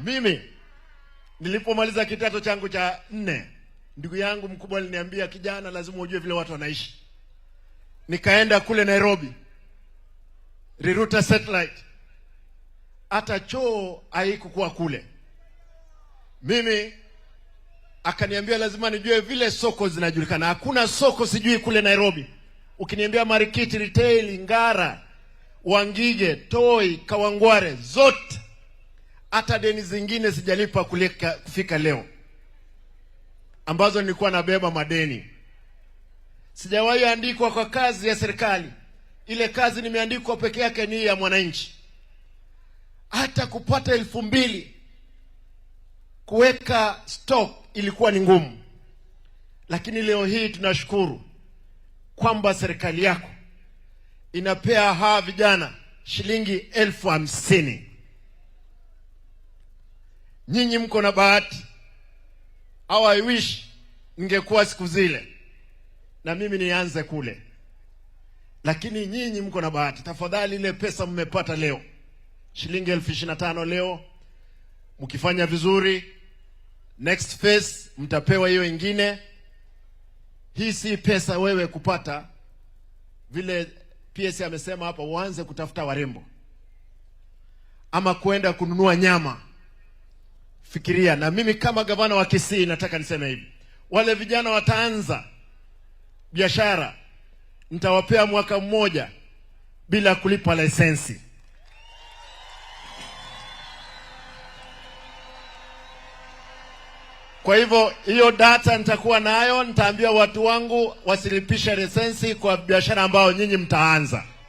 Mimi nilipomaliza kidato changu cha nne, ndugu yangu mkubwa aliniambia, "Kijana, lazima ujue vile watu wanaishi." Nikaenda kule Nairobi, Riruta Satellite, hata choo haikukuwa kule. Mimi akaniambia lazima nijue vile soko zinajulikana. Hakuna soko sijui kule Nairobi. Ukiniambia Marikiti, Retail, Ngara, Wangige, Toi, Kawangware, zote, hata deni zingine sijalipa kuleka, kufika leo, ambazo nilikuwa nabeba madeni. Sijawahi andikwa kwa kazi ya serikali. Ile kazi nimeandikwa peke yake ni ya mwananchi. Hata kupata 2,000 kuweka stock ilikuwa ni ngumu, lakini leo hii tunashukuru kwamba serikali yako inapea hawa vijana shilingi 50,000. Nyinyi mko na bahati, au I wish ningekuwa siku zile na mimi nianze kule, lakini nyinyi mko na bahati. Tafadhali, ile pesa mmepata leo, shilingi 25,000 leo, mkifanya vizuri, next phase mtapewa hiyo ingine. Hii si pesa wewe kupata, vile PS amesema hapa, uanze kutafuta warembo ama kwenda kununua nyama. Fikiria. Na mimi kama gavana wa Kisii nataka niseme hivi, wale vijana wataanza biashara, nitawapea mwaka mmoja bila kulipa leseni. Kwa hivyo hiyo data nitakuwa nayo, nitaambia watu wangu wasilipishe leseni kwa biashara ambayo nyinyi mtaanza.